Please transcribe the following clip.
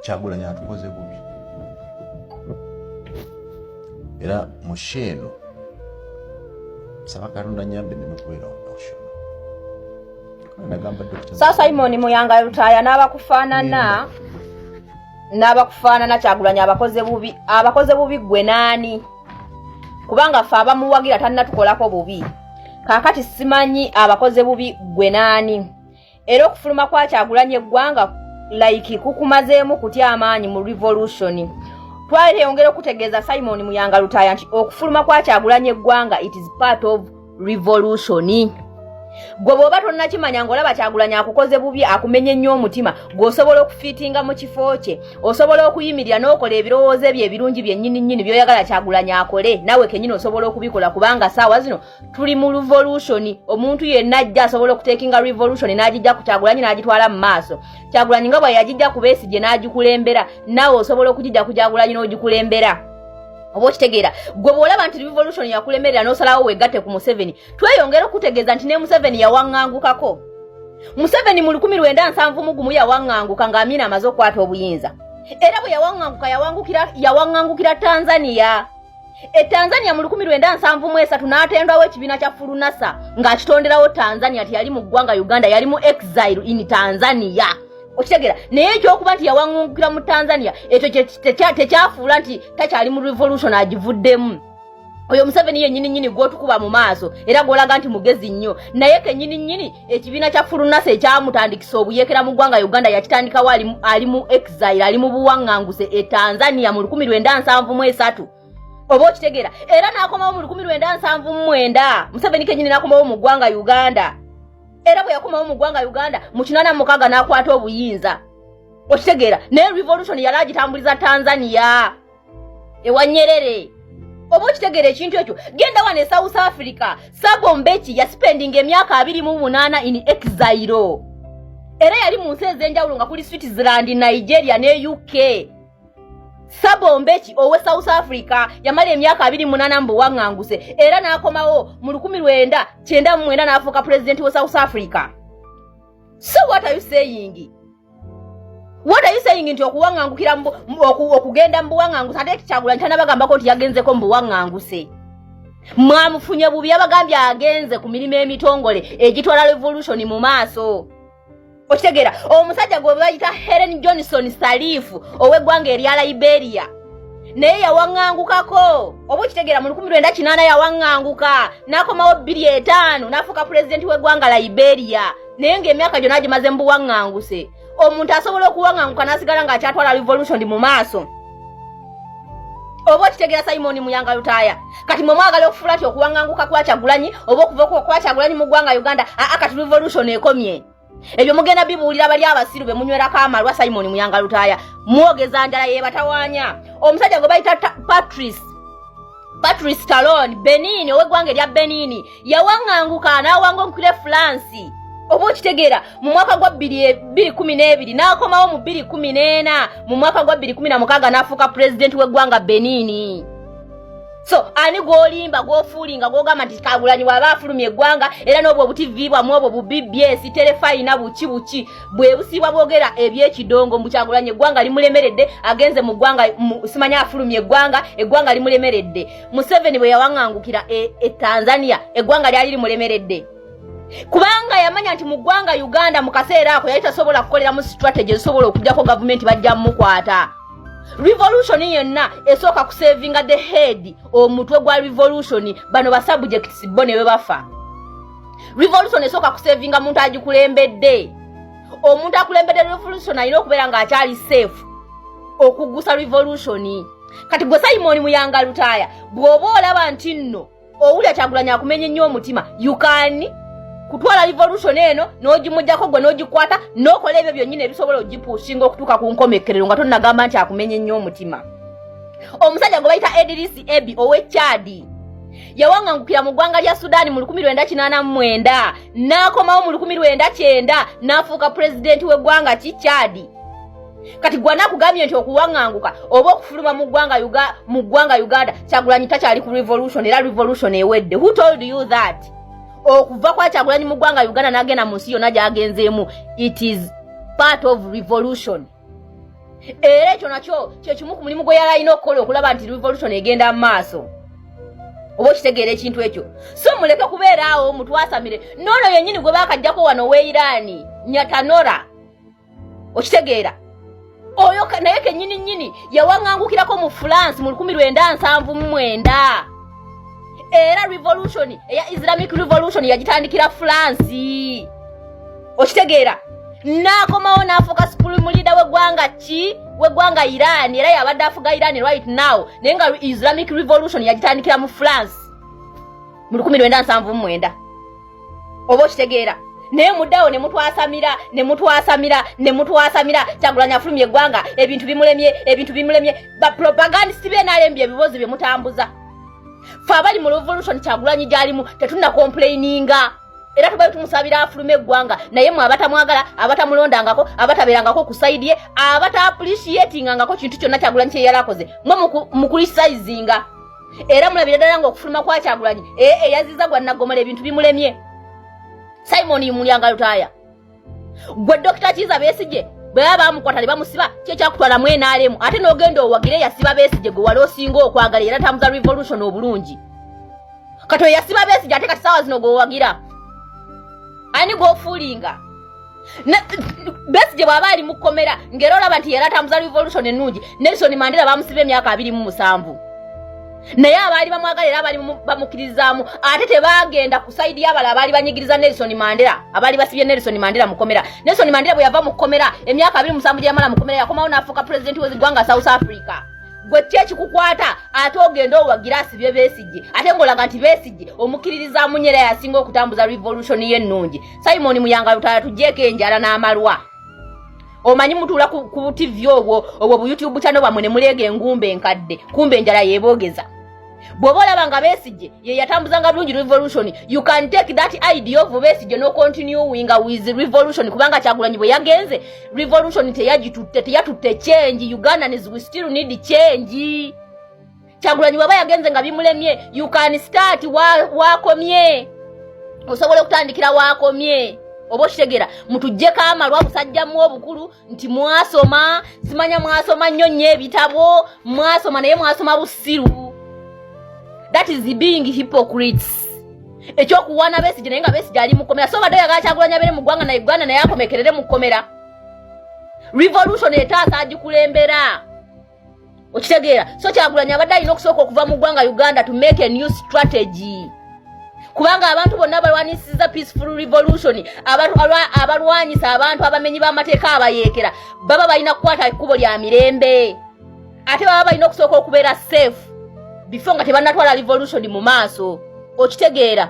Kyagulanyi atukoze bubi, era mu show eno saba Katonda nyambe nneme kubeera emotional. Nagamba Dr. Sa Simon Muyanga Lutaaya n'abakufaanana, Kyagulanyi abakoze bubi, abakoze bubi gwe naani? Kubanga ffe abamuwagira tannatukolako bubi. Kaakati simanyi abakoze bubi gwe naani. Era okufuluma kwa Kyagulanyi eggwanga like kukumazeemu kutya amaanyi mu revolution? Twayongera okutegeeza Simon Muyanga Lutaaya nti okufuluma kwa Kyagulanyi eggwanga, it is part of revolution. Gwe bw'oba tonnakimanya ng'olaba Kyagulanyi akukoze bubi, akumenye nnyo omutima, gw'osobola okufiitinga mu kifo kye, osobola okuyimirira n'okola ebirowoozo ebyo ebirungi byennyini nnyini by'oyagala Kyagulanyi akole, naawe kennyini osobola okubikola, kubanga saawa zino tuli mu revolution. Omuntu yenna ajja asobola okutekinga revolution n'agijja ku Kyagulanyi n'agitwala mu maaso. Kyagulanyi nga bwe yagijja ku Besigye n'agikulembera, naawe osobola okugijja ku Kyagulanyi n'ogikulembera. Oba okitegeera? Gwe bw'olaba nti revolution yakulemerera n'osalawo wegatte ku Museveni, tweyongera okutegeeza nti ne Museveni yawaŋŋangukako. Museveni mu 1971 yawaŋŋanguka ng'Amina amaze okukwata obuyinza. Era bwe yawaŋŋanguka, yawaŋŋangukira Tanzania. E Tanzania mu 1973 n'atendwawo ekibiina kya Furunasa ng'akitonderawo Tanzania. Teyali mu ggwanga Uganda, yali mu exile in Tanzania. Okitegeera? Naye ekyokuba nti yawaŋŋangukira mu Tanzania, ekyo tekyafuula nti takyali mu revolution, agivuddemu. Oyo Museveni yennyini nnyini gw'otukuba mu maaso era gw'olaga nti mugezi nnyo, naye kennyini nnyini ekibiina kya Furunasa ekyamutandikisa obuyeekera mu ggwanga Uganda yakitandikawo ali mu exile, ali mu buwaŋŋanguse e Tanzania mu 1973. Oba okitegeera? Era n'akomawo mu 1979, Museveni kennyini n'akomawo mu ggwanga Uganda. Era bwe yakomawo mu ggwanga Uganda mu 86 n'akwata obuyinza. Okitegeera? Naye revolution yali agitambuliza Tanzania ewa Nyerere. Oba okitegeera ekintu ekyo? Genda wano e South Africa, Thabo Mbeki yaspendinga emyaka 28 in exile, era yali mu nsi ez'enjawulo nga kuli Switzerland, Nigeria ne UK. Thabo Mbeki owe South Africa yamala emyaka 28 mu buwaŋŋanguse, era n'akomawo mu 1999 n'afuuka pulezidenti we South Africa. So what are you saying? What are you saying nti okuwaŋŋangukira okugenda mu buwaŋŋanguse? Ate Kyagulanyi tanabagambako nti yagenzeko mu buwaŋŋanguse. Mwamufunye bubi. Yabagambye agenze ku mirimu emitongole egitwala revolution mu maaso. Okitegeera? Omusajja gwe bayita Helen Johnson Sirleaf ow'eggwanga erya Liberia naye yawaŋŋangukako. Oba okitegeera? Mu 1980 yawaŋŋanguka n'akomawo 2005 n'afuuka pulezidenti w'eggwanga Liberia, naye ng'emyaka gyonna gimaze mu buwaŋŋanguse. Omuntu asobola okuwaŋŋanguka n'asigala ng'akyatwala revolution mu maaso. Oba okitegeera, Simon Muyanga Lutaaya? Kati mwe mwagala okufuula ti okuwaŋŋanguka kwa Kyagulanyi oba okuva kwa Kyagulanyi mu ggwanga Uganda, aa, kati revolution ekomye. Ebyo mugenda bibuulira bali abasiru be munywerako amalwa. Simon Muyanga Lutaaya, mwogeza njala yeebatawaanya. Omusajja gwe bayita Patrice Talon Benin, ow'eggwanga erya Benin, yawaŋŋanguka n'awangukira France. Oba okitegeera? Mu mwaka gwa 2012 n'akomawo mu 2014, mu mwaka gwa 2016 n'afuuka pulezidenti w'eggwanga Benin. So ani gw'olimba, gw'ofuulinga, gw'ogamba nti Kyagulanyi bw'aba afulumya eggwanga? Era n'obwo obutivi bwammwe obwo bu BBS terefayina buki buki bwe busiibwa bwogera ebyekidongo mbu Kyagulanyi eggwanga limulemeredde, agenze mu ggwanga simanya afulumya eggwanga, eggwanga limulemeredde. Museveni bwe yawaŋŋangukira e Tanzania, eggwanga lyali limulemeredde? Kubanga yamanya nti mu ggwanga Uganda mu kaseera ako yali tasobola kukoleramu strategy ezisobola okugjako gavumenti, bajja mumukwata. Revolution yenna esooka kusavinga the head, omutwe gwa revolution. Bano ba subjects bo ne bwe bafa, revolution esooka kusavinga muntu agikulembedde. Omuntu akulembedde revolution alina okubeera ng'akyali safe okugusa revolution. Kati gwe Simon Muyanga Lutaaya, bw'oba olaba nti nno owulya Kyagulanyi akumenye nnyo omutima, you can kutwala revolution eno n'ogimugjako gwe n'ogikwata n'okola ebyo byonnyini ebisobola ogipushinga okutuuka ku nkomekkerero nga tonnagamba nti akumenye nnyo omutima. Omusajja gwe bayita Idriss Deby ow'e Chad yawaŋŋangukira mu ggwanga lya Sudaani mu 1989, n'akomawo mu 1990 n'afuuka pulezidenti w'eggwanga ki Chad. Kati gwe anakugambye nti okuwaŋŋanguka oba okufuluma mu ggwanga Uganda, Kyagulanyi takyali ku revolution era revolution ewedde? Who told you that? Okuva kwa Kyagulanyi mu ggwanga Uganda n'agenda mu nsi yonna gy'agenzeemu, it is part of revolution. Era ekyo nakyo kyekimu ku mulimu gwe yali alina okukola, okulaba nti revolution egenda mu maaso. Oba okitegeera ekintu ekyo? So muleke kubeera awo mutwasamire. Noono yennyini gwe bakajjako wano ow'e Iraani, Nyatanora, okitegeera? Oyo naye kennyini nnyini yawaŋŋangukirako mu France mu 1979, era revolution eya Islamic Revolution yagitandikira France. Okitegeera? N'akomawo n'afuuka supreme leader w'eggwanga ki? W'eggwanga Iran. Era yabadde afuga Iran right now, naye nga Islamic Revolution yagitandikira mu France mu 1979. Oba okitegeera? Naye muddawo ne mutwasamira, ne mutwasamira, ne mutwasamira. Kyagulanyi afulumya eggwanga, ebintu bimulemye, ebintu bimulemye. Bapropagandist benalembye ebibozi bye mutambuza. Fe abali mu revolution Kyagulanyi gyalimu tetunacomplaininga, era tubayo tumusabira afulume eggwanga. Naye mwe abatamwagala, abatamulondangako, abatabeerangako ku side ye, abataappreciatingangako kintu kyonna Kyagulanyi kyeyali akoze, mwe mucriticizinga. Era mulabire ddala nga okufuluma kwa Kyagulanyi eyaziza gwa naggomola, ebintu bimulemye. Simon Mulyanga Lutaaya, gwe Dokita Kiiza Besigye bwe baba bamukwata ne bamusiba, kyekyakutwala mu NRM, ate n'ogenda owagire yasiba Besigye, gwe wali osinga okwagala era tambuza revolution obulungi. Kati oyo yasiba Besigye, ate kati saawa zino gweowagira ani? Gwofuulinga Besigye bw'aba ali mu kkomera, ng'era olaba nti yali atambuza revolution ennungi. Nelson Mandela bamusiba emyaka 27, naye abaali bamwagala era abaali bamukkirizaamu ate tebagenda ku side y'abala abaali banyigiriza Nelson Mandela, abaali basibye Nelson Mandela mu kkomera. Nelson Mandela bwe yava mu kkomera, emyaka 27 gye yamala mu kkomera, yakomawo n'afuuka pulezidenti w'eggwanga South Africa. Gwe ki ekikukwata ate ogenda owagira asibye Besigye, ate ng'olaga nti Besigye omukkiririzaamu nnyo era yasinga okutambuza revolution ye ennungi? Simon Muyanga Lutaaya, tugyeko enjala n'amalwa. Omanyi mutuula ku TV, obwo bu YouTube channel bwammwe, ne muleega engumba enkadde, kumbe enjala yeeboogeza. Bw'oba olaba nga Besigye ye yatambuzanga bulungi revolution, you can take that idea of Besigye no continuing with revolution, kubanga Kyagulanyi bwe yagenze, revolution teyagitutte, teyatutte change. Ugandans, we still need change. Kyagulanyi bw'aba yagenze nga bimulemye, you can start wakomye, osobola okutandikira wakomye. Oba okitegeera? Mutuggyeko amalwa, busajjamu obukulu nti mwasoma, simanya mwasoma nnyo nnyo ebitabo mwasoma, naye mwasoma busiru. That is being hypocrites. Ekyokuwaana Besigye, naye nga Besigye ali mukomera, so badde oyagala Kyagulanyi abeere mu ggwanga na Uganda, naye akomekerere mu kkomera. Revolution etaasa agikulembera. Okitegeera? So Kyagulanyi abadde alina okusooka okuva mu ggwanga Uganda to make a new strategy, kubanga abantu bonna balwanisiza peaceful revolution, abalwanyisa abantu abamenyi b'amateeka, abayeekera, baba balina kukwata ekkubo lya mirembe, ate baba balina okusooka okubeera safe before nga tebannatwala revolution mu maaso. Okitegeera?